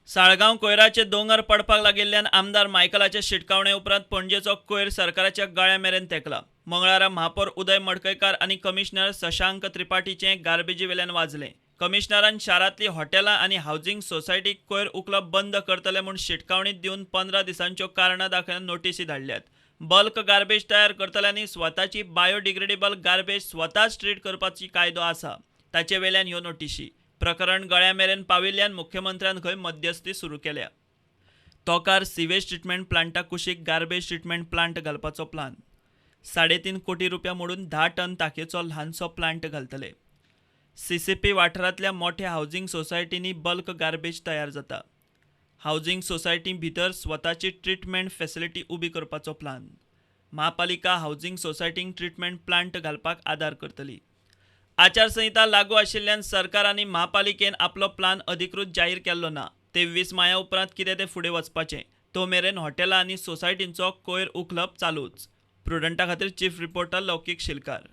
साळगांव कोयराचे दोंगर पडपाक लागिल्ल्यान आमदार मायकलाचे शिटकावणे उपरांत पणजेचो कोयर सरकाराच्या गळ्या मेरेन तेंकला. मंगळारा महापौर उदय मडकयकार आनी कमिशनर शशांक त्रिपाठीचें गार्बेजी वेल्यान वाजलें. कमिशनरान शारांतलीं हॉटेलां आनी हावजिंग सोसायटीक कोयर उखलप बंद करतले म्हूण शिटकावणी दिवन 15 दिसांच्यो कारणां दाखयत नोटिसी धाडल्यात. बल्क गार्बेज तयार करतल्यांनी स्वताची बायोडिग्रेडेबल गार्बेज स्वताच ट्रीट करपाची कायदो आसा. ताचे वेल्यान ह्यो नोटिशी. प्रकरण गळ्या मेरेन पाविल्ल्यान मुख्यमंत्र्यान खंय मध्यस्थी सुरू केल्या. तोकार सिवेज ट्रिटमेंट प्लांटा कुशीक गार्बेज ट्रिटमेंट प्लांट घालपाचो प्लान. 3.5 कोटी रुपया मोडून 10 टन तांकीचो ल्हानसो प्लांट घालतले. सीसीपी वाठारांतल्या मोठ्या हावजिंग सोसायटींनी बल्क गार्बेज तयार जाता. हावजिंग सोसायटी भितर स्वताची ट्रिटमेंट फॅसिलिटी उबी करपाचो प्लान. म्हापालिका हावजिंग सोसायटींक ट्रिटमेंट प्लांट घालपाक आदार करतली. आचारसंहिता लागू आशिल्ल्यान सरकार आनी म्हापालिकेन आपलो प्लान अधिकृत जाहीर केल्लो ना. 23 माया उपरांत कितें तें फुडें वचपाचें. तो मेरेन हॉटेलां आनी सोसायटींचो कोयर उखलप चालूच. प्रुडंटा खातीर चीफ रिपोर्टर लौकीक शिलकार.